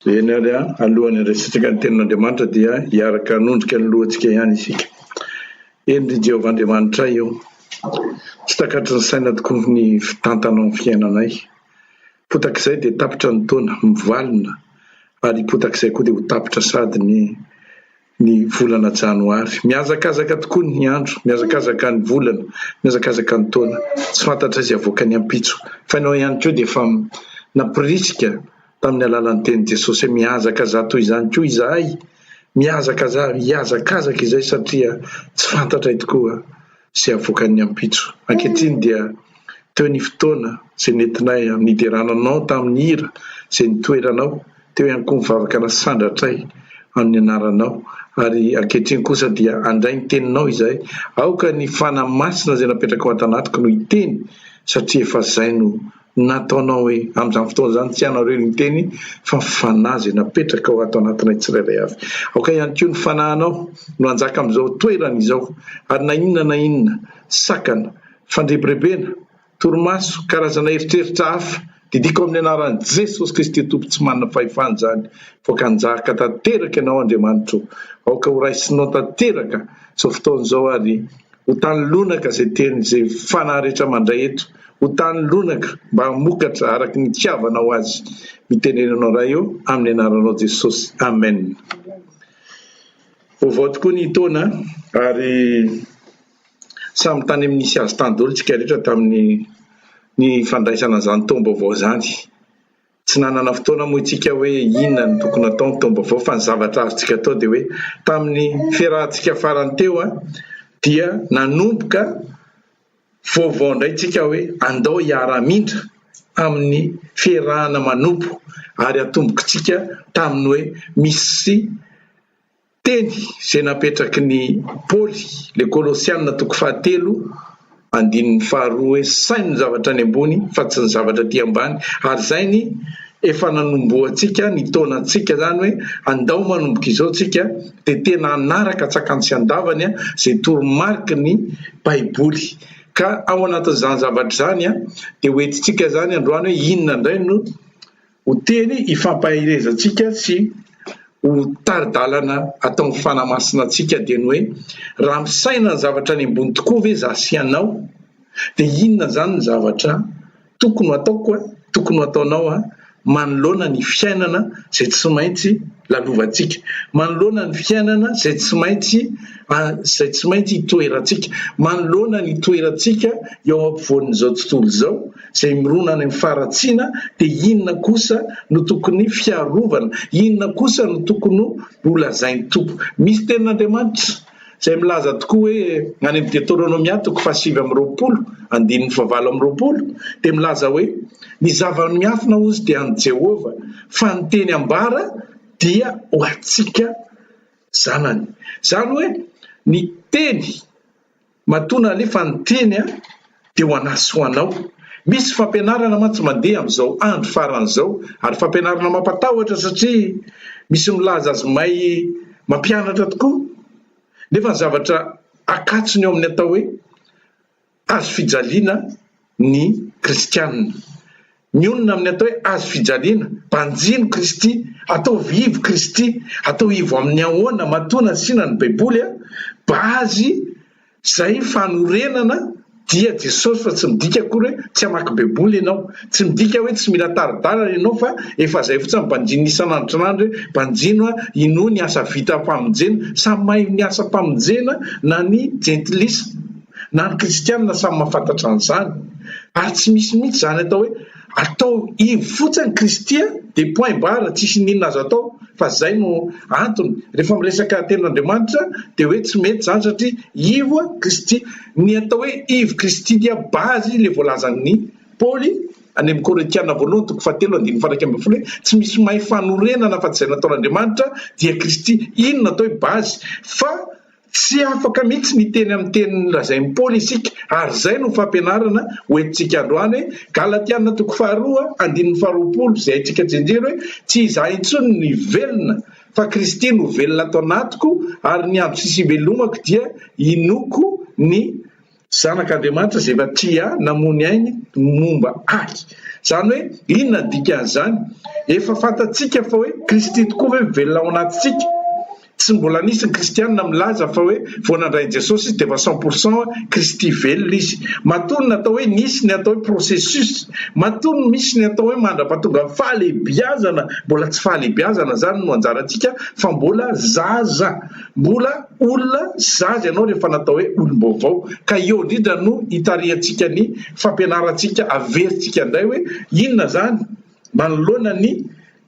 Eny ary an, alohan'ny handraisantsika ny Tenin'Andriamanitra dia hiaraka hanondrika ny lohantsika ihany isika. Eny ry Jehovah Andriamanitray ô, tsy takatry ny saina tokoa ny fitantanao ny fiainanay. Potak'izay dia tapitra ny taona, mivalona, ary potak'izay koa dia ho tapitra sady ny ny volana janoary. Mihazakazaka tokoa ny andro, mihazakazaka ny volana, mihazakazaka ny taona. Tsy fantatra izay avoakan'ny ampitso. Fa ianao ihany koa dia efa nampirisika tamin'ny alalan'ny tenin'i Jesosy hoe mihazakazaha toy izany koa izahay. Mihazakazaha, hihazakazaka izay satria tsy fantatray tokoa izay avoakan'ny ampitso. Ankehitriny dia teo ny fotoana izay nentinay niderana Anao tamin'ny hira izay nitoeranao, teo ihany koa ny vavaka nasandratray amin'ny anaranao, ary ankehitriny kosa dia handray ny teninao izahay. Aoka ny Fanahy Masina izay napetrakao ato anatiko no hiteny satria efa izay no nataonao hoe amin'izany fotoana izany tsy ianao irery niteny fa ny Fanahy izay napetrakao ato anatinay tsirairay avy. Aoka ihany koa ny Fanahinao no hanjaka amin'izao toerana izao ary na inona na inona sakana, fandrebirebena, torimaso, karazana eritreritra hafa, didiko amin'ny anaran'i Jesosy Kristy Tompo tsy manana fahefana izany, aoka hanjaka tanteraka Ianao Andriamanitro, aoka ho raisinao tanteraka izao fotoana izao ary ho tany lonaka izay teny izay fanahy rehetra mandray eto ho tany lonaka mba hamokatra araka ny itiavanao azy. Mitenena anao Ray ô amin'ny anaranao Jesosy. Amen. Vaovao tokoa ny taona ary samy tany amin'ny nisy azy tany daholo tsika rehetra tamin'ny ny fandraisana izany taom-baovao izany. Tsy nanana fotoana moa isika hoe inona no tokony hatao ny taom-baovao fa ny zavatra azontsika atao dia hoe tamin'ny fiarahantsika farany teo dia nanomboka Vaovao indray tsika hoe andao hiara-hamindra amin'ny fiarahana manompo ary atombokitsika tamin'ny hoe misy teny izay napetraky ny Paoly le Kolosiana toko fahatelo andininy faharoa hoe saino ny zavatra any ambony fa tsy ny zavatra aty ambany ary izay ny efa nanombohantsika ny taonantsika izany hoe andao manomboka izao tsika dia tena hanaraka an-tsakany sy an-davany izay toromariky ny Baiboly. Ka ao anatin'izany zavatra izany dia ho entintsika izany androany hoe inona indray no ho teny ifampaherezantsika sy ho tari-dalana ataon'ny Fanahy Masina antsika dia ny hoe raha misaina ny zavatra any ambony tokoa ve za sy ianao dia inona izany ny zavatra Tokony ho ataoko a, tokony ho ataonao a, manoloana ny fiainana izay tsy maintsy lalovantsika, manoloana ny fiainana izay tsy maintsy izay tsy maintsy itoerantsika, manoloana ny toerantsika eo ampovoan'izao tontolo izao izay mirona any amin'ny faharatsiana dia inona kosa no tokony fiarovana, inona kosa no tokony ho lazain'ny Tompo. Misy tenin'Andriamanitra. Izay milaza tokoa hoe any amin'ny Deteronomia toko fahasivy amby 20, andininy fahavalo amby 20, dia milaza hoe, Ny zava-miafina hozy dia an'i Jehovah, fa ny teny ambara dia ho antsika zanany. Izany hoe ny teny Matoa nalefa ny teny dia ho an'ahy sy ho anao. Misy fampianarana mantsy mandeha amin'izao andro farany izao ary fampianarana mampatahotra satria misy milaza azy mahay mampianatra tokoa nefa ny zavatra akatsony eo amin'ny atao hoe hazo fijaliana ny kristianina. Mionona amin'ny atao hoe hazo fijaliana, banjino Kristy, ataovy ivo Kristy, atao ivo amin'ny ahoana, matoa nasiana ny baiboly a, base izay fanorenana dia Jesosy fa tsy midika akory hoe tsy hamaky baiboly ianao, tsy midika hoe tsy mila tari-dalana ianao fa efa izay fotsiny banjinina isan'andro isan'andro hoe banjino a, inoa ny asa vita am-pamonjena, samy mahay ny asam-pamonjena na ny jentilisa. Na ny kristianina samy mahafantatra an'izany. Ary tsy misy mihitsy izany atao hoe atao ivo fotsiny Kristy a, dia point barre, tsisy n'inona azo atao fa zay no antony. Rehefa miresaka tenin'Andriamanitra dia hoe tsy mety izany satria ivo Kristy. Ny atao hoe ivo Kristy dia base ilay voalazan'i Paoly any amin'ny Korintiana voalohany toko fahatelo andininy faha 11 hoe tsy misy mahay fanorenana afa-tsy izay nataon'Andriamanitra dia Kristy. Inona atao hoe base? Fa Tsy afaka mihitsy ny hiteny amin'ny teny nolazain'i Paoly isika, ary izay no fampianarana ho entintsika androany hoe, Galatiana toko faharoa, andininy faharoapolo, izay haintsika tsianjery hoe, Tsy izaho intsony no hivelona, fa Kristy no velona ato anatiko, ary ny andro sisa ivelomako dia inoako ny. Zanak'Andriamanitra izay efa tia ahy, namoa ny ainy momba ahy. Izany hoe, inona ny dikan'izany? Efa fantatsika fa hoe Kristy tokoa ve mivelona ao anatintsika? Tsy mbola nisy ny kristianina milaza fa hoe vao nandray an'i Jesosy izy dia efa cent pour cent Kristy velona izy. Matoa ny natao hoe nisy ny atao hoe processus, matoa ny misy ny atao hoe mandra-pahatonga ny fahalehibiazana, mbola tsy fahalehibiazana izany no anjarantsika fa mbola zaza, mbola olona zaza ianao rehefa natao hoe olom-baovao. Ka eo indrindra no hitarihantsika ny fampianarantsika, averintsika indray hoe inona izany manoloana ny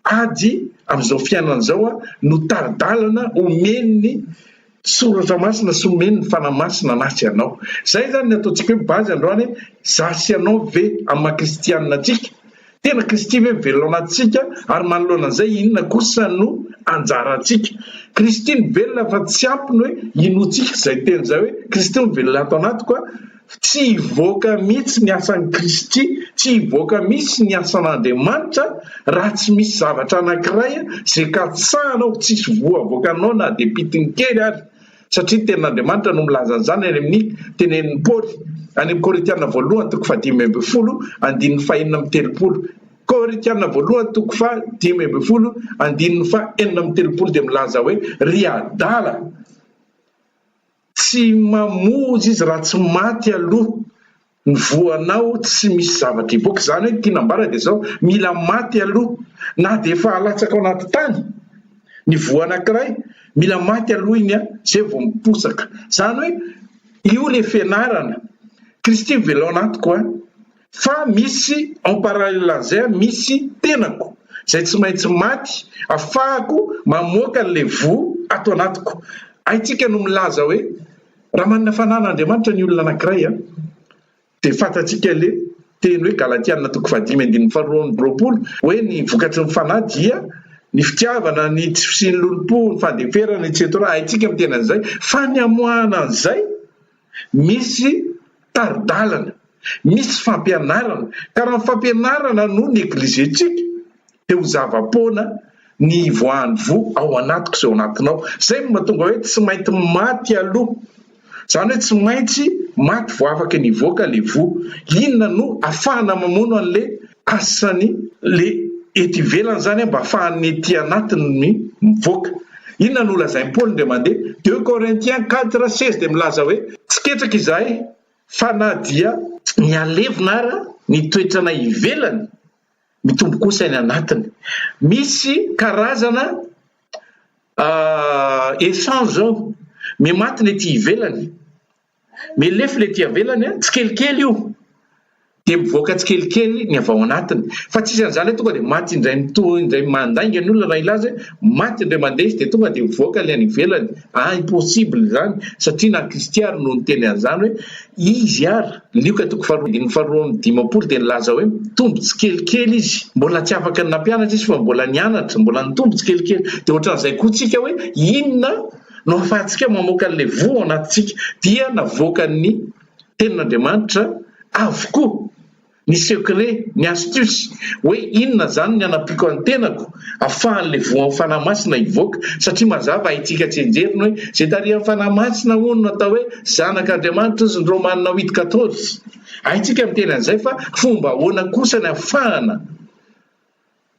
Ady amin'izao fiainana izao no tari-dalana omen'ny Soratra Masina sy omen'ny Fanahy Masina anah sy anao. Izay izany ny ataontsika hoe base androany hoe za sy ianao ve amin'ny maha kristianina antsika? Tena Kristy ve mivelona ao anatintsika ary manoloana an'izay inona kosa no anjarantsika? Kristy mivelona fa tsy ampy ny hoe inoantsika izay teny izay hoe Kristy mivelona ato anatiko a! Tsy hivoaka mihitsy ny asan'i Kristy, tsy hivoaka mihitsy ny asan'Andriamanitra raha tsy misy zavatra anankiray izay katsahanao, tsisy voa avoakanao na dia pitiny kely ary, satria ny Tenin'Andriamanitra no milaza an'izany any amin'ny tenenin'i Paoly, any amin'ny Korintiana voalohany toko fahadimy ambin'ny folo andininy fahenina amby telopolo. Korintiana voalohany toko faha-15 andininy faha-36 dia milaza hoe, Ry adala! Tsy mamonjy izy raha tsy maty aloha ny voanao tsy misy zavatra hivoaka, izany hoe ny tiana ambara dia izao, mila maty aloha na dia efa alatsaka ao anaty tany ny voa anankiray, mila maty aloha iny zay vao miposaka, izany hoe io le fianarana, Kristy mivelona ao anatiko an! Fa misy en parallèle an'izay misy tenako izay tsy maintsy maty afahako mamoaka an'ilay voa ato anatiko. Haintsika no milaza hoe raha manana fananan'Andriamanitra ny olona anankiray dia fantatsika ilay teny hoe Galatiana toko fahadimy andininy faharoa amby roapolo hoe ny vokatry ny fanahy dia ny fitiavana, ny tsy fisian'ny lolompo, ny fandeferana etc. Haintsika miteny an'izay fa ny hamoahana an'izay Misy tari-dalana, misy fampianarana, ka raha ny fampianarana no negliger-tsika dia ho zava-poana ny hivoahan'ny voa ao anatiko sy ao anatinao. Izay no mahatonga hoe tsy mainty maty aloha. Izany hoe tsy maintsy maty vao afaka ny hivoaka ilay voa. Inona no afahana mamono an'ilay asany le ety ivelany izany mba afahan'ny ety anatiny mivoaka? Inona no lazain'i Paoly indray mandeha? Deux Corinthiens quatre, seize dia milaza hoe, Tsy ketraka izahay, fa na dia mihalevona ara ny toetranay ivelany, mitombo kosa ny anatiny. Misy karazana échange ao, mihamaty ny ety ivelany, Milefy le aty avelany an, tsikelikely io dia mivoaka tsikelikely ny avy ao anatiny. Fa tsisy an'izany hoe tonga dia maty indray mitohy indray mandainga ny olona raha hilaza hoe maty indray mandeha izy dia tonga dia mivoaka ilay any ivelany. Ah impossible izany satria na Kristy ary no niteny an'izany hoe izy ary, Lioka toko faharoa andininy faharoa amby dimampolo dia nilaza hoe mitombo tsikelikely izy. Mbola tsy afaka ny nampianatra izy fa mbola nianatra, mbola nitombo tsikelikely. Dia ohatran'izay koa tsika hoe inona no ahafahantsika mamoaka an'ilay voa ao anatintsika dia navoakan'ny tenin'Andriamanitra avokoa ny secret, ny astuce hoe inona izany ny hanampiako an'ny tenako afahan'ilay voan'ny Fanahy Masina hivoaka satria mazava haintsika tsianjery ny hoe izay tarihan'ny Fanahy Masina hono no atao hoe zanak'Andriamanitra hozy ny Romana huit quatorze haintsika miteny an'izay fa fomba ahoana kosa ny afahana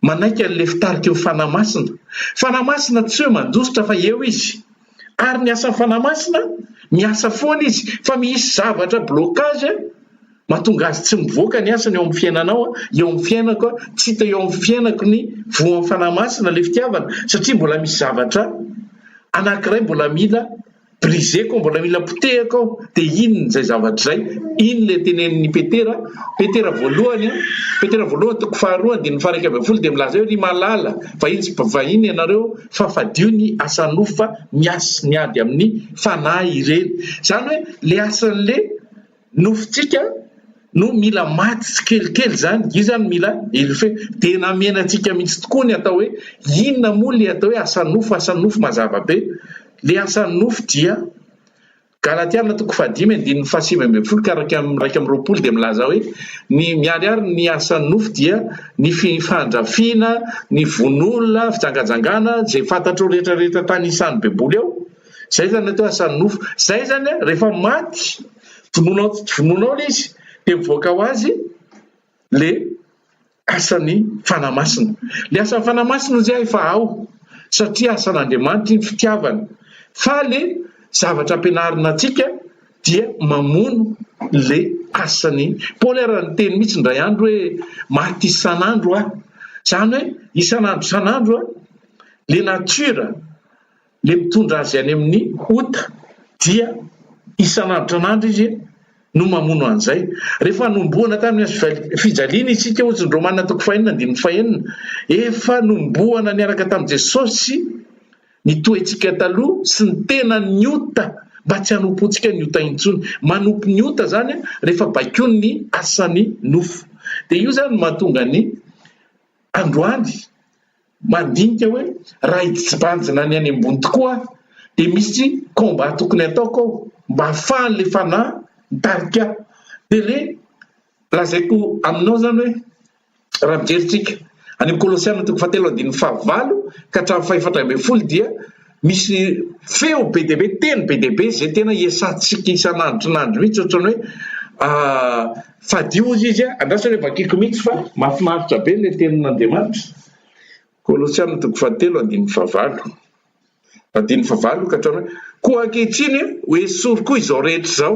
Manaiky an'ilay fitarika eo Fanahy Masina. Fanahy Masina tsy hoe mandositra fa eo izy. Ary ny asan'ny Fanahy Masina, miasa foana izy fa misy zavatra blocage mahatonga azy tsy mivoaka ny asany eo amin'ny fiainanao, eo amin'ny fiainako, tsy hita eo amin'ny fiainako ny voan'ny Fanahy Masina, ilay fitiavana satria mbola misy zavatra anankiray mbola mila Briseko ao, mbola mila potehako ao, dia inona izay zavatra izay? Iny ilay tenenin'i Petera, Petera voalohany, Petera voalohany toko faharoa andininy faha-11 dia milaza hoe ry malala, vahiny sy mpivahiny ianareo fa fadio ny asa nofo fa miasa miady amin'ny fanahy ireny. Izany hoe ilay asan'ilay nofontsika no mila maty tsikelikely izany, io izany mila éloufé. Dia namena antsika mihitsy tokoa ny atao hoe inona moa ilay atao hoe asa nofo, asa nofo mazava be. Ilay asa nofo dia Galatiana toko fahadimy andininy fahasivy ambin'ny folo ka 21 dia milaza hoe ny miharihary ny asa nofo dia ny fifandrafiana, ny vono olona, fijangajangana, izay fantatrao rehetra rehetra tany isan'ny baiboly ao. Izay izany atao hoe asa nofo. Izay izany rehefa maty. Vonoinao vonoinao ilay izy dia mivoaka ho azy ilay asan'ny Fanahy Masina. Ilay asan'ny Fanahy Masina hozy aho efa ao satria asan'Andriamanitra iny fitiavana. Fa ilay zavatra ampianarina antsika dia mamono ilay asan'ny Paoly ary niteny mihitsy indray andro hoe maty isan'andro aho. Izany hoe isan'andro isan'andro ilay nature Ilay mitondra azy any amin'ny ota dia isan'andro isan'andro izy no mamono an'izay. Rehefa nohomboana tamin'ny hazo fijaliana isika, hoy ny Romana toko fahenina andininy fahenina, efa nohomboana niaraka tamin'i Jesosy ny toetsika taloha sy ny tenan'ny ota mba tsy hanompoantsika ny ota intsony. Manompo ny ota izany rehefa baikoin'ny asan'ny nofo. Dia io izany no mahatonga ny androany Mandinika hoe raha hijibanjina ny any ambony tokoa aho dia misy combat tokony ataoko ao mba ahafahan'ilay fanahy mitarika ahy. Dia le lazaiko aminao izany hoe raha mijery tsika any amin'ny Kolosiana toko fahatelo andininy fahavalo ka hatramin'ny fahefatra ambin'ny folo dia misy feo be dia be, teny be dia be izay tena iasantsika isan'andro isan'andro mihitsy ohatran'ny hoe fadio hozy izy, andraso anie vakiko mihitsy fa mahafinaritra be ilay tenin'Andriamanitra. Kolosiana toko fahatelo andininy fahavalo. Andininy fahavalo ka hatramin'ny hoe, Koa ankehitriny ho esory koa izao rehetra izao.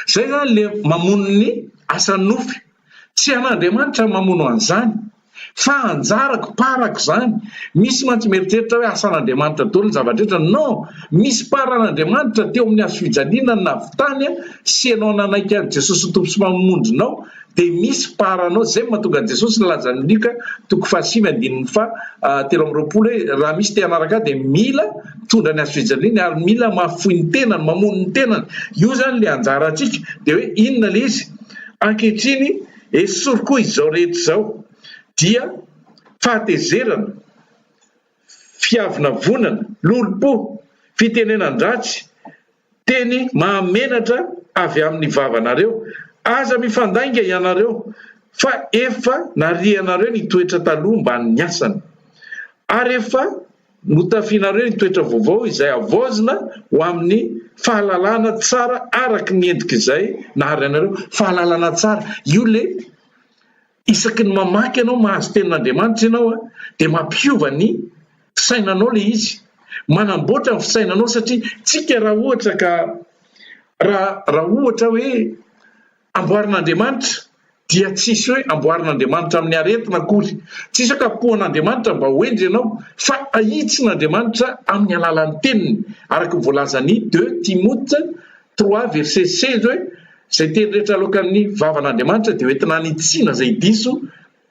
Izay izany ilay mamono ny asan'ny nofy. Tsy an'Andriamanitra ny mamono an'izany. Fa anjarako, parako izany. Misy mantsy mieritreritra hoe asan'Andriamanitra daholo ny zava-drehetra. Non! Misy part an'Andriamanitra teo amin'ny hazo fijaliana ny nahavitany sy ianao nanaiky an'i Jesosy ho Tompo sy Mpamonjinao dia misy part anao. Izay no mahatonga an'i Jesosy nilaza an'i Lioka toko fahasivy andininy faha 23 hoe raha misy te hanaraka ahy dia mila mitondra ny hazo fijaliany ary mila mahafoy ny tenany, mamono ny tenany. Io izany ilay anjarantsika. Dia hoe inona ilay izy? Ankehitriny Esory koa izao rehetra izao, dia fahatezerana, fiavonavonana, lolompo, fitenenan-dratsy, teny mahamenatra avy amin'ny vavanareo. Aza mifandainga ianareo, fa efa narianareo ny toetra taloha mbamin'ny asany, ary efa Notafianareo ny toetra vaovao izay havaozina ho amin'ny fahalalana tsara araka ny endrik'izay nahary anareo. Fahalalana tsara. Io le isaky ny mamaky ianao mahazo tenin'Andriamanitra ianao dia mampiova ny fisainanao le izy. Manamboatra ny fisainanao satria tsika raha ohatra ka raha raha ohatra hoe Amboarin'Andriamanitra dia tsisy hoe amboarin'Andriamanitra amin'ny aretina akory. Tsisy hoe kapohan'Andriamanitra mba ho hendry ianao fa ahitsin'Andriamanitra amin'ny alalan'ny teniny araka ny voalazan'i deux Timoth trois verset 16 hoe izay teny rehetra aloakan'ny vavan'Andriamanitra dia hoentina hanitsiana izay diso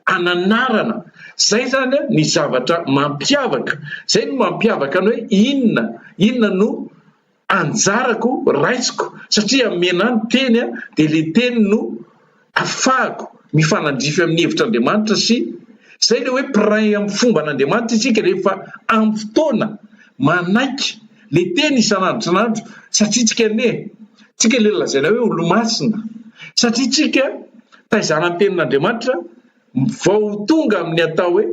ananarana. Izay izany ny zavatra mampiavaka. Izay no mampiavaka ny hoe inona inona no anjarako raisiko satria amena ny teny dia le teny no afahako mifanandrify amin'ny hevitr'Andriamanitra sy zay le hoe mpiray amin'ny fomban'Andriamanitra isika rehefa amin'ny fotoana manaiky le teny isan'andro isan'andro satria tsika anie tsika le lazaina hoe olomasina satria tsika taizana ny tenin'Andriamanitra vao ho tonga amin'ny atao hoe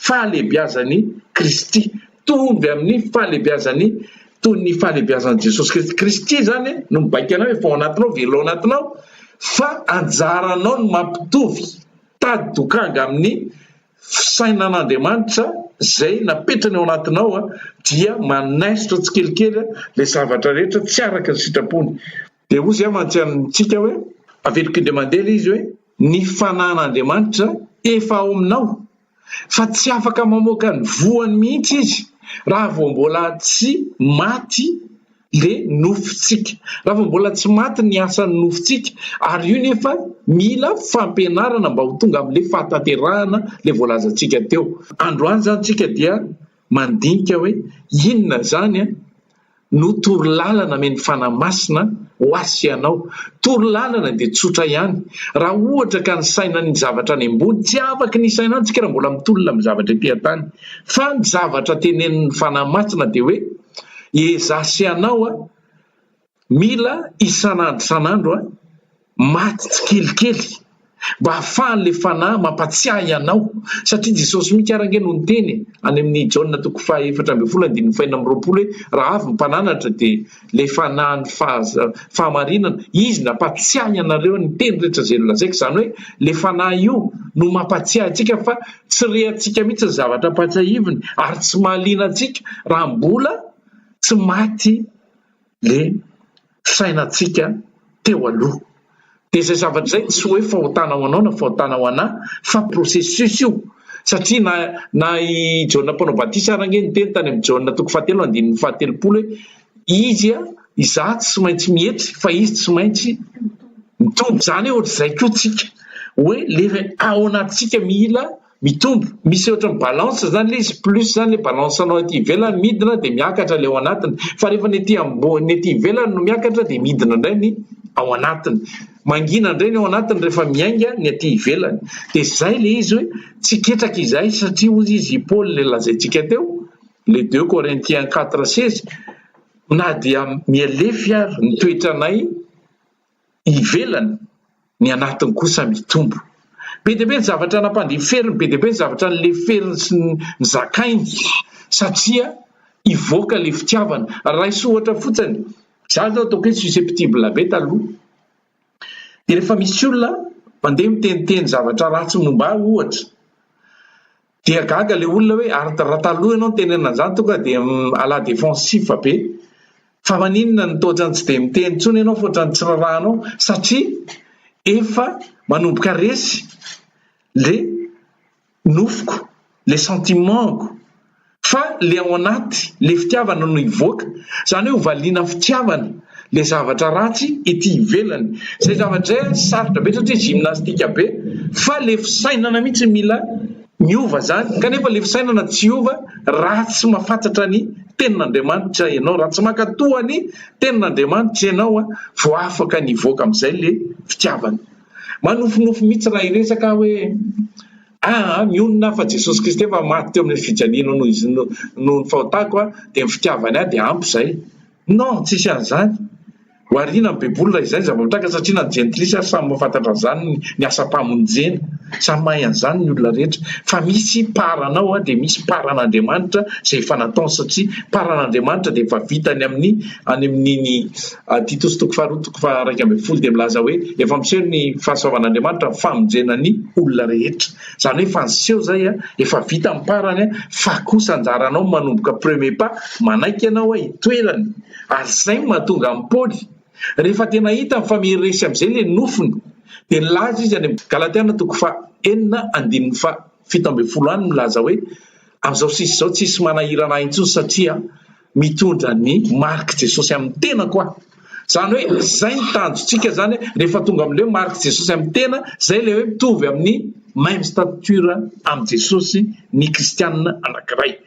fahalehibiazan'i Kristy, tonga amin'ny fahalehibiazan'i toy ny fahalehibiazan'i Jesosy Kristy. Kristy izany no mibaiko anao, efa ao anatinao, velona ao anatinao, fa anjaranao ny mampitovy tady dokanga amin'ny fisainan'Andriamanitra izay napetrany ao anatinao, dia manaisotra tsikelikely ilay zavatra rehetra tsy araka ny sitrapony. Dia hoy izy mantsy amintsika hoe, averiko indray mandeha ilay izy hoe, Ny fanahin'Andriamanitra efa ao aminao, fa tsy afaka mamoaka ny voany mihitsy izy raha vao mbola tsy maty le nofontsika, raha vao mbola tsy maty ny asan'ny nofontsika, ary io nefa mila fampianarana mba ho tonga amin'le fahatanterahana le voalazantsika teo. Androany izany tsika dia mandinika hoe inona izany no torolalana amen'ny Fanahy Masina ho ahy sy ianao. Torolalana dia tsotra ihany. Raha ohatra ka ny saina ny zavatra any ambony, tsy afaky ny hisaina any tsika raha mbola mitolona amin'ny zavatra ety an-tany. Fa ny zavatra tenenin'ny Fanahy Masina dia hoe, ezaho sy ianao Mila isan'andro isan'andro a, maty tsikelikely. Mba hahafahan'ilay Fanahy mampatsiahy anao. Satria Jesosy mihitsy ary ange no niteny e, any amin'ny Jaona toko faha 14 andininy faha 26 hoe, raha avy ny Mpananatra dia ilay Fanahin'ny fahamarinana, Izy no hampatsiahy anareo ny teny rehetra izay nolazaiko. Izany hoe ilay Fanahy io no mampatsiahy antsika fa tsy rehantsika mihitsy ny zavatra ampatsiahiviny ary tsy mahaliana antsika raha mbola tsy maty le fisainantsika teo aloha. Dia izay zavatra izay tsy hoe fahotana ho anao na fahotana ho anà fa processus io. Satria na na i Jaona mpanao batisa ary ange niteny tany amin'ny Jaona toko fahatelo andininy fahatelopolo hoe izy izaho tsy maintsy mietry fa izy tsy maintsy mitombo. Izany hoe ohatr'izay koa tsika hoe le ao anatintsika mila Mitombo, misy ohatran'ny balance zany le izy, plus zany le balance anao aty ivelany midina dia miakatra le ao anatiny, fa rehefa ny aty ambony, ny aty ivelany no miakatra dia midina indray ny ao anatiny, mangina indray ny ao anatiny rehefa miainga ny aty ivelany, dia zay le izy hoe tsy ketraka izahay satria hozy izy i Paoly le lazaintsika teo, le deux Corinthiens 4, 16, na dia mihalefy ary ny toetranay ivelany, ny anatiny kosa mitombo. Be dia be ny zavatra nampandeferiny, be dia be ny zavatra noleferiny sy nozakainy satria hivoaka ilay fitiavana. Raiso ohatra fotsiny, izaho izao ataoko hoe susceptible be taloha, dia rehefa misy olona mandeha miteniteny zavatra ratsy momba ahy ohatra, Dia gaga le olona hoe ary raha taloha ianao nitenenana an'izany tonga dia à la défensif be. Fa maninona no toa ohatran'ny tsy dia miteny intsony ianao fa ohatran'ny tsy rarahanao satria efa manomboka resy le nofoko, le sentiment-ko fa le ao anaty, le fitiavana no hivoaka. Izany hoe ho valiana fitiavana le zavatra ratsy ety ivelany. Zay zavatra zay sarotra be satria gymnastique be fa le fisainana mihitsy mila miova zany kanefa le fisainana tsy hiova raha tsy mahafantatra ny tenin'Andriamanitra ianao, raha tsy mankatoa ny tenin'Andriamanitra ianao vao afaka ny hivoaka amin'izay le fitiavana. Manofinofy mihitsy raha hiresaka aho hoe aa mionona aho fa Jesosy Kristy efa maty teo amin'ny fijaliana noho izy noho ny fahotako dia ny fitiavany ahy dia ampy izay. Non, tsisy an'izany. Ho ariana ny baiboly raha izay ny zava-mitranga satria na ny jentilisa ary samy mahafantatra an'izany ny asam-pamonjena. Samy mahay an'izany ny olona rehetra. Fa misy part anao dia misy part an'Andriamanitra izay efa nataony satria part an'Andriamanitra dia efa vitany amin'ny any amin'iny Titosy toko faharoa toko faha 11 dia milaza hoe efa miseho ny fahasoavan'Andriamanitra ny famonjena ny olona rehetra. Izany hoe efa niseho izay, efa vita ny parany fa kosa anjaranao ny manomboka premier pas, manaiky ianao hoe itoerany ary izay no mahatonga an'i Paoly rehefa tena hitany fa miresy amin'izay ilay nofony dia nilaza izy any amin'ny Galatiana toko faha enina andininy faha 17 any milaza hoe amin'izao sisa izao tsisy manahirana ahy intsony satria mitondra ny marik'i Jesosy amin'ny tenako aho. Izany hoe izay ny tanjontsika izany rehefa tonga amin'ilay hoe marik'i Jesosy amin'ny tena, izay ilay hoe mitovy amin'ny même stature amin'i Jesosy ny kristianina anankiray.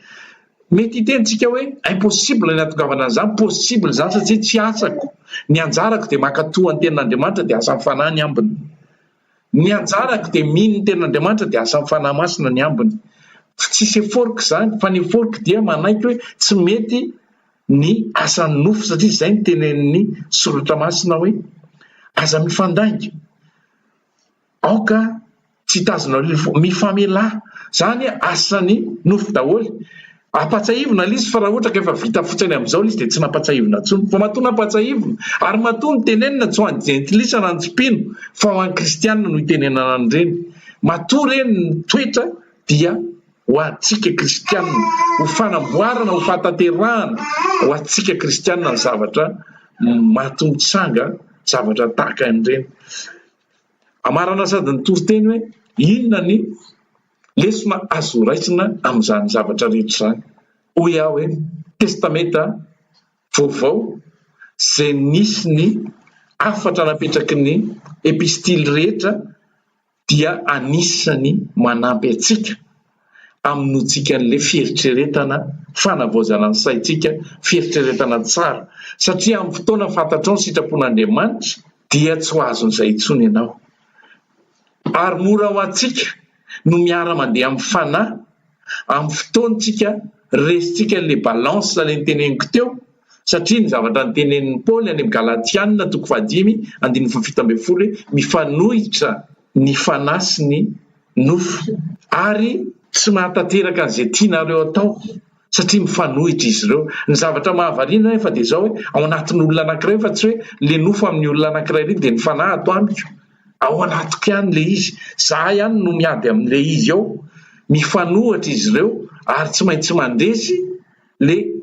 Mety hiteny tsika hoe impossible ny hahatongavana an'izany, possible izany satria tsy asako, ny anjarako dia mankatoa ny tenin'Andriamanitra dia asan'ny Fanahy ny ambiny. Ny anjarako dia mino ny tenin'Andriamanitra dia asan'ny Fanahy Masina ny ambiny. Tsisy effort-ko izany fa ny effort-ko dia manaiky hoe tsy mety ny asan'ny nofo satria izay no tenenin'ny Soratra Masina hoe aza mifandainga, aoka tsy hitazona mifamelà. Izany asan'ny nofo daholo. Ampatsahivina ilay izy fa raha ohatra ka efa vita fotsiny amin'izao ilay izy dia tsy nampatsahivina intsony. Fa matoa nampatsahivina ary matoa notenenina tsy ho an'ny jentilisa na ny tsy mpino fa ho an'ny kristiana no itenenana an'ireny. Matoa ireny mitoetra dia ho antsika kristiana, ho fanamboarana, ho fahatanterahana ho antsika kristiana ny zavatra maty mitranga, zavatra tahaka an'ireny. Amarana sady ny toriteny hoe inona ny Lesona azo raisina amin'izany zavatra rehetra izany, hoy aho hoe, Testamenta Vaovao izay nisy ny hafatra napetraky ny epistily rehetra dia anisan'ny manampy antsika hamonoantsika an'ilay fieritreretana, fanavaozana ny saintsika, fieritreretana tsara. Satria amin'ny fotoana fantatrao ny sitrapon'Andriamanitra dia tsy ho azon'izay intsony ianao. Ary mora ho antsika no miara-mandeha amin'ny Fanahy, amin'ny fotoantsika, resintsika ilay balance ilay noteneniko teo, satria ny zavatra notenenin'i Paoly any amin'ny Galatiana toko fahadimy andininy fahafito ambin'ny folo hoe mifanohitra ny fanahy sy ny nofo ary tsy mahatanteraka an'izay tianareo atao satria mifanohitra izy ireo. Ny zavatra mahavariana anefa dia izao hoe ao anatin'olona anankiray fa tsy hoe ilay nofo amin'ny olona anankiray iry dia ny fanahy ato amiko. Ao anatiko ihany ilay izy. Za ihany no miady amin'ilay izy ao. Mifanohitra izy ireo ary tsy maintsy mandresy ilay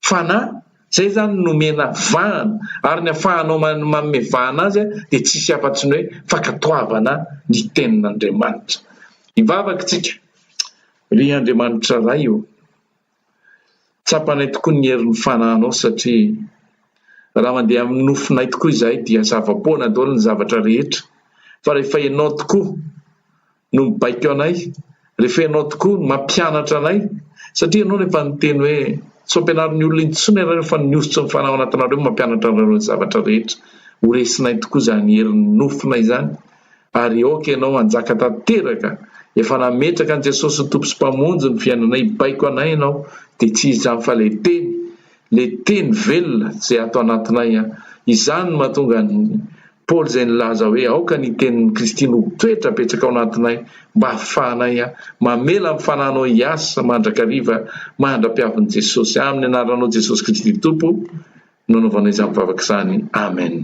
Fanahy, zay zany nomena vahana, ary ny afahanao manome vahana azy dia tsisy afa-tsy ny hoe fankatoavana ny tenin'Andriamanitra. Hivavaka tsika, Ry Andriamanitra Ray ô, tsapanay tokoa ny herin'ny Fanahinao satria raha mandeha amin'ny nofinay tokoa izahay dia zava-poana daholo ny zavatra rehetra fa rehefa Ianao tokoa no mibaiko anay, rehefa ianao tokoa no mampianatra anay, satria ianao no efa niteny hoe, tsy ho ampianarin'ny olona intsony ianareo fa ny hosotry ny fanahy ao anatinareo no mampianatra anareo ny zavatra rehetra. Ho resinay tokoa izany herin'ny nofinay izany, ary aoka ianao hanjaka tanteraka, efa nametraka an'i Jesosy ho Tompo sy Mpamonjy ny fiainanay, hibaiko anay ianao, dia tsy iza izany fa ilay Teny, ilay Teny velona izay ato anatinay an! Izany no mahatonga an'i Paoly izay nilaza hoe aoka ny tenin'i Kristy no ho toetra betsaka ao anatinay mba hahafahanay mamela ny Fanahinao hiasa mandrakariva mandra-piavin'i Jesosy. Amin'ny anaranao Jesosy Kristy Tompo no anaovanay izany vavaka izany. Amen.